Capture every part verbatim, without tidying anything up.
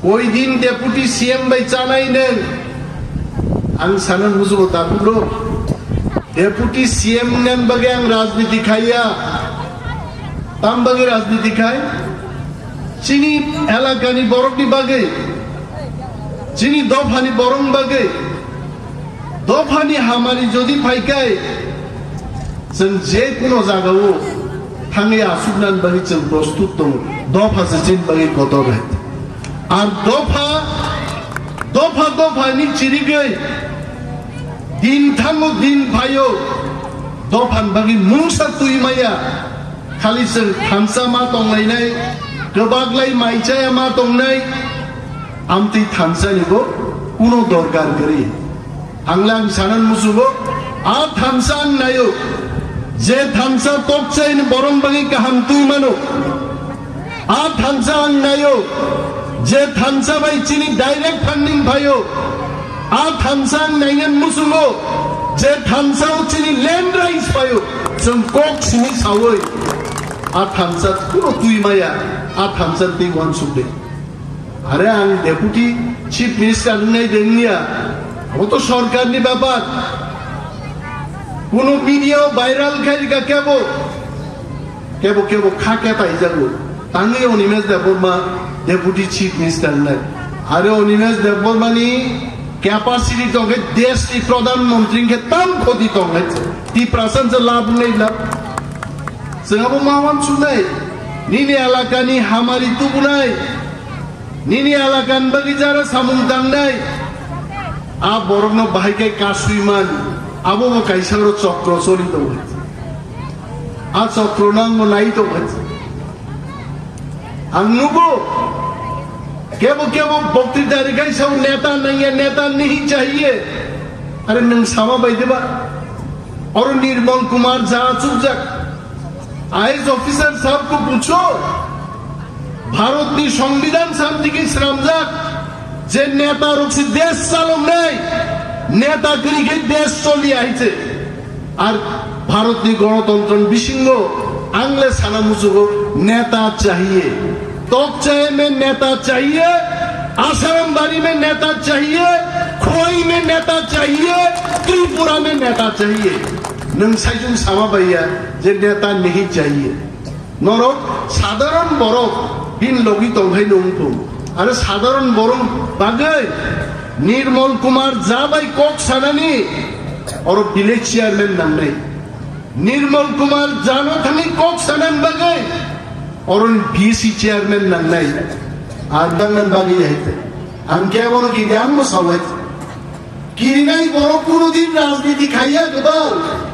Koidin deputy C M bai chanai nwng? Ang sana musugo tabulo. Deputy C M nang bagwi ang rajniti khaiya. Tam bagwi rajniti khai? Chini elakani borokni bagwi, chini dophani borokni bagwi. Dophani hamari jodi phaikai, chwng je kuno jagao thangwi asuknani bagwi chwng prostut tongo. Dopha se chini bagwi kotor hai. Ar dopha, dopha, dophani chirigwi din thango, din phaio, dophani bagwi mungsa twi maya. Khali chwng thansa ma tonglainai, kwbaklai mai chaya ma tongnai, amtwi thansani bo kuno dorkar kwrwi. Ang le ang sanan musugo, a thansa ang naio, je thansa tokchaini borong bagwi kaham twi mano. A thansa ang naio, je thansa bai chini direct funding phaio. A thansa ang naingan musugo, je thansa o chini land rights phaio. Chwng kok simi sawi, a thansa kuno twi maya, a thansa twi wansuk de. Are ang deputy chief minister wngnai de wngya, abo to sorkarni bepar. Kuno media o viral khai rika kebo, kebo, kebo kha keta hijago. Tangwi Animesh Debbarma deputy chief minister wngnai. Are Animesh Debbarma ni capacity tongkhe desh ni pradhan mantri khe tam khoti tongkhe Tiprasa se lab wngnai lab. Chwng abo ma wansuknai. Nini elakani hamari tubunai. Nini elakani bagwi jara samung tangnai. A borokno bahai khe kasui man. Abo bo kaisa oro chokro choli tongo. A chokro no ang bo nai tongo. Ang nugo. Kebo kebo boktita rikai sao neta nangya, neta nahi chahiye. Are nwng sama bai diba? Oro Nirmal Kumar Jha chukjak. I A S officer sahab ko pucho. Bharat ni Songbidan samtiki sramjak. Je neta rok se desh chaloknai. Neta kwrwi khe desh choli ahai se. Ar Bharat ni Ganatantra ni bisingo ang le sana musugo neta chahiye. Tok chahe mein neta chahiye, Asarambari mein neta chahiye, Khowai mein neta chahiye, Tripura mein neta chahiye. Nwng saichung sama baiya je neta nahi chahiye. Norok sadharon borok bini logi tongkhai nung thung. Are sadharon borok bagwi Nirmal Kumar Jha bai kok sanani oro village chairman nangnai. Nirmal Kumar Jha no thangwi kok sanani bagwi oro B C chairman nangnai. Ar nangnani bagwi hai te. Ang kebono kiri ang mo sawai. Kirinai borok kuno din rajniti khaiya kwbang.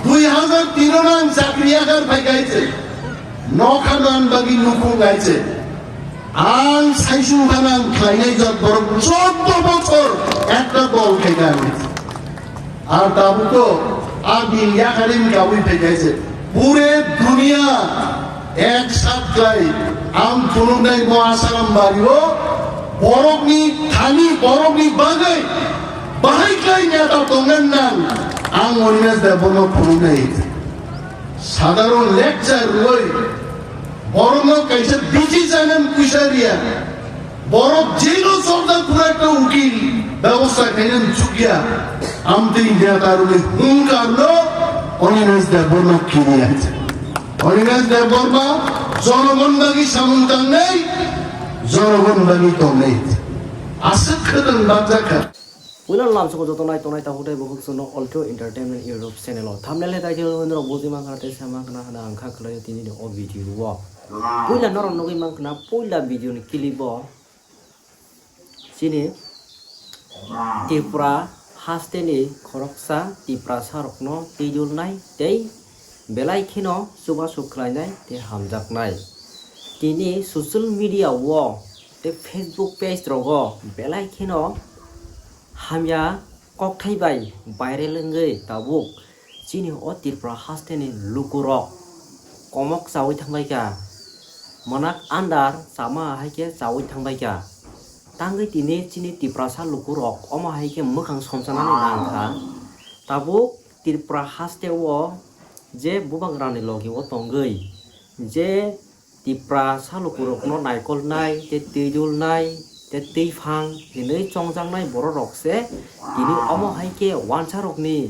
Dui hajar tino nang chakri yagar phai gaise. Nokha nan bagi nukhung gaise. Ang saisu hanang khlainai jot borok chuddo bochor ekta dol khai gaise. Ar tabuk to a din yakarin kawi phai gaise. Pure duniya ek sat khlai ang phunuknai bo Asaram bario borokni thani borokni bagwi bahai khlai neta tongna nang ang Animesh Debbarma phunuknai. Sadharon lecture rwwi borokno kaisa bithi channel puisa riya. Borok jelo chorda khura ekta ukil bebosta khaina chukya. Amtwi netarokni hungkarno Animesh Debbarma kiriya. Animesh Debbarma jonogon bagwi samung tangnai, jonogon bagwi tongnai. Aswk khwtwng bakjakha. Puila lamsoko joto nai tongnai takhuk tei bukhuk chwngno Alto Entertainment YouTube channel o thumbnail hai tei thumbnail rok bujima khna tei sama khna hwnwi ang kha khlaio tini ni o video o. Puila norok nugwi mankha puila video ni clip o chini Tripura haste ni khoroksa Tiprasa rokno twijolnai tei belai kheno chubachu khlainai tei hamjaknai. Tini social media o tei Facebook page rogo belai kheno hamya kokthai bai viral wngwi tabuk chini o Tripura haste ni lukurok komok chawi thangbaikha, mwnak andar chama hai khe chawi thangbaikha. Tangwi tini chini Tiprasa lukurok omo hai khe mwkhang somsanani nangkha. Tabuk Tripura haste o je bubagrani logi o tongwi je Tiprasa lukurokno naikolnai tei twi dulnai tei twi phang hinwi chongjaknai bororok se tini omo hai khe wansarokni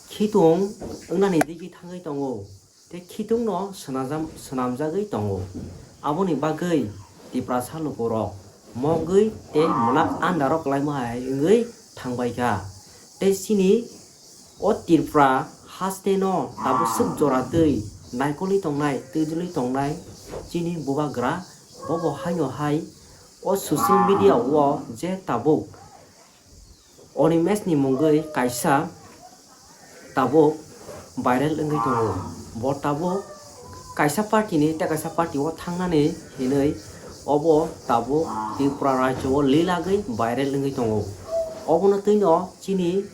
khitung wngnani digi thangwi tongo tei khitungno swnajam-, swnamjagwi tongo. Aboni bagwi Tiprasa lukurok mogwi tei mwnak andaro kwlaima hai wngwi thangbai kha. Tei chini o Tripura haste no tabuk swk jora twi naikolwi tongnai, twi dulwi tongnai chini bubagra, bobo haino hai o social media o je tabuk Animesh ni mungwi kaisa tabuk viral wngwi tongo. Bo tabuk kaisa party ni tei kaisa party o thangnani hinwi obo tabuk Tripura rajyo o lilagwi viral wngwi tongo. Obono twino chini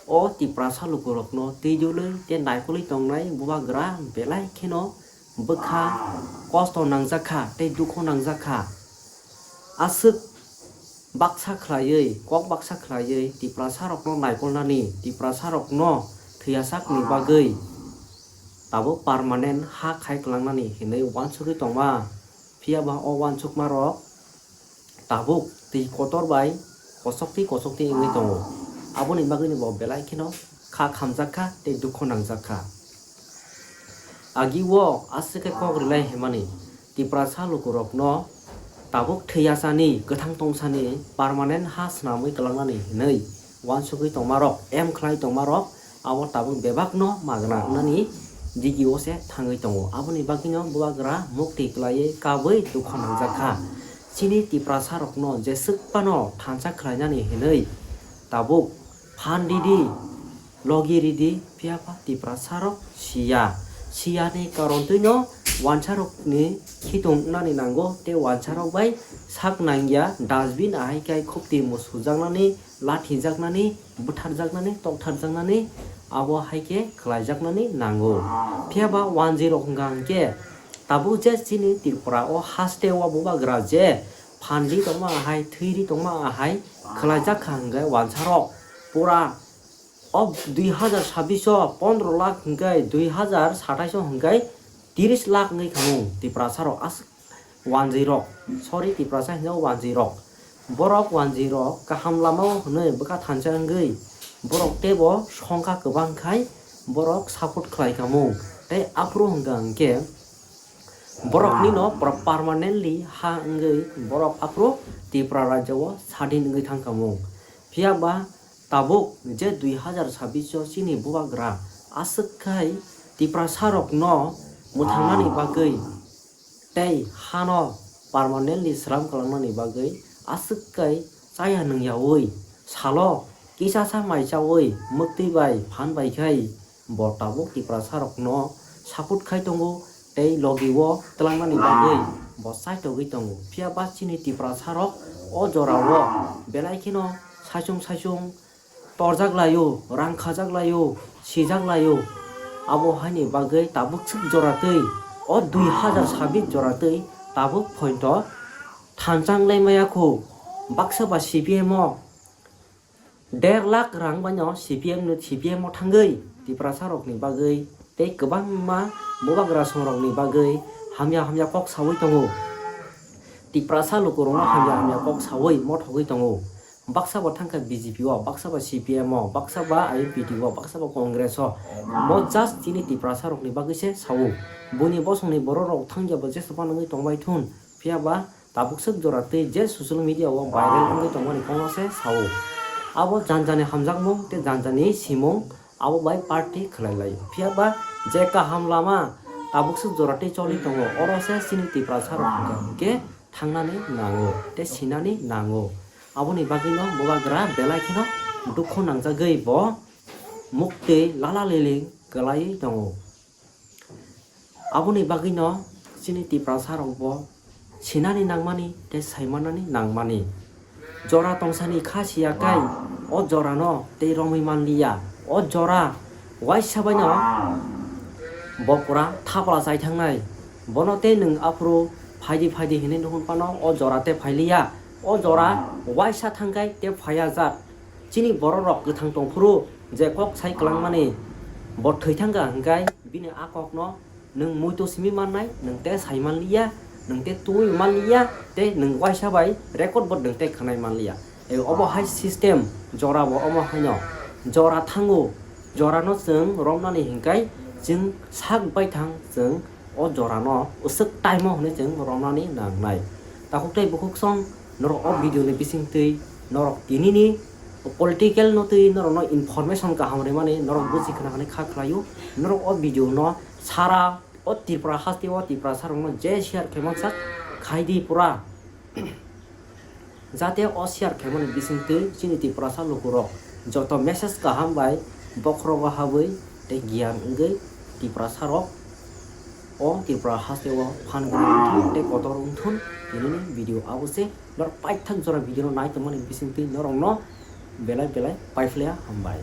o Tiprasa lukurokno twi dulwi tei naikolwi tongnai bubagra belai kheno bwkha kosto nangjak kha tei dukhu nangjak kha. Aswk baksa khlaiwi, kok baksa khlaiwi Tiprasarokno naikolnani, Tiprasarokno thwiyasak ni bagwi tabuk permanent ha khai kwlangnani hinwi uansugwi tongma. Phiya ba o uansukmarok tabuk twi kotor bai kochok twi kochok twi wngwi tongo. Aboni bagwino bo belai kheno kha khamjak kha tei dukhu nangjak kha. Agi o aswk khe kok rwlai himani Tiprasa lukurokno tabuk thwi yachani, kwthang tongsani permanent ha swnamwi kwlangnani hinwi uansugwi tongmarok, em khlai tongmarok abo tabuk bebakno magna wngnani digi o se thangwi tongo. Aboni bagwino bubagra mukti kwlaiwi kabwi dukha nangjak kha. Chini Tiprasarokno jeswk phano thansa khlainani hinwi tabuk phan ridi, logi ridi, phiya ba Tiprasarok siya. Siyani karon twino wansarokni khitung wngnani nango tei wansarok bai sak nangya dustbin ahai khe khupti musujaknani, lathijaknani, bwtharjaknani, toktharjaknani abo hai khe khlaijaknani nango. Phiya ba wanjwi rok hwnkha hwnkhe tabuk je chini Tripura o haste o bubagra je phan ri tongma ahai, thwi ri tongma ahai khlaijak kha hwnkhe wansarok pura o dui hazar sabbish o pondro lakh hwnkhe dui hazar satais o hwnkhe tiris lakh wngwi khamung Tiprasarok aswk wanjwi rok, sorry, Tiprasa hinjao wanjwi rok. Borok wanjwi rok kaham lama o hwnwi bwkha thansa wngwi borok teibo songkha kwbang khai borok support khlai khamung tei aphuru hwnkha hwnkhe borokni no pra-, permanently ha wngwi borok aphuru Tripura rajya o sadin wngwi thang khamung. Phiya ba tabuk je dui hazar sabbish o chini bubagra aswk khai Tiprasarokno mwthangnani bagwi tei hano permanently sram kwlangnani bagwi aswk khai chaya nungyaui salo kisasa mai chaui mwktwi bai phan bai khai bo tabuk Tiprasarokno support khai tongo tei logi o twlangnani bagwi bo chaitogwi tongo. Phiya ba chini Tiprasarok o jora o belai kheno saichung saichung torjak laio, rang khajak laio, sijak laio. Abo haini bagwi tabuk swk jora twi, o dui hazar sabbish jora twi tabuk phoito thanchang lai maya kho. Baksa ba C P M o der lakh rang baino C P M no, C P M o thangwi Tiprasa rokni bagwi tei kwbangma bubagra songrokni bagwi hamya hamya kok saui tongo. Tiprasa lukurokno hamya hamya kok saui mothogwi tongo. Baksa bo thangkha B J P o, baksa bo C P M o, baksa ba I P T o, baksa bo Congress o. Mo just chini Tiprasa rokni bagwi se sao. Buini bosongni borok rok thangya bo jesoba nungwi tongbai thun. Phiya ba tabuk swk jora twi je social media o viral wngwi tongmani kono se sao. Abo janjani hamjakmung tei janjani simung abo bai party khlai lai. Phiya ba je kaham lama tabuk swk jora twi choli tongo, oro se chini Tiprasa rok hwnkha hwnkhe thangnani nango tei sinani nango. Aboni bagwino bubagra belai kheno dukhu nangjagwi bo muktwi lala liling kwlaiwi tongo. Aboni bagwino chini Tiprasa rokbo sinani nangmani tei saimanani nangmani. Jora tongsani kha siya kai o jorano tei romwi manliya. O jora waisa baino bo pura thapla chai thangnai. Bono tei nwng aphuru phaidi phaidi hinwi nuhun phano o jora tei phailiya. O jora waisa thangkai tei phaiya jak. Chini borok rok kwthang tongphuru je kok sai kwlangmani bo thwi thangkha hwnkhe bini a kokno nwng muitu simi mannai, nwng tei sai manliya. nwng tei twi manliya, tei nwng waisa bai record bo nwng tei khwnai manliya. E, obo hai system, jora bo omo haino. Jora thango, jorano chwng romnani hinkai chwng sak baithang chwng o jorano uswk time o hwnwi chwng romnani nangnai. Takhuk tei bukhuk song norok o video ni bisingtwi norok tinini political no twi norokno information kaham rimani norok buji khna hwnwi kha khlaio. Norok o video no sara o Tripura haste o Tiprasa rokno je share khe mansak khai di pura. Jate o share khaimani bisingtwi chini Tiprasa lukurok joto message kaham bai bokhorogo habwi tei giyan wngwi Tiprasa rok o Tripura haste o phan gwnang wngthun tei kotor wngthun, tinini video abo se. Norok paithak jora video no nai tongmani bisingtwi norokno belai belai paiphlaiya hambai.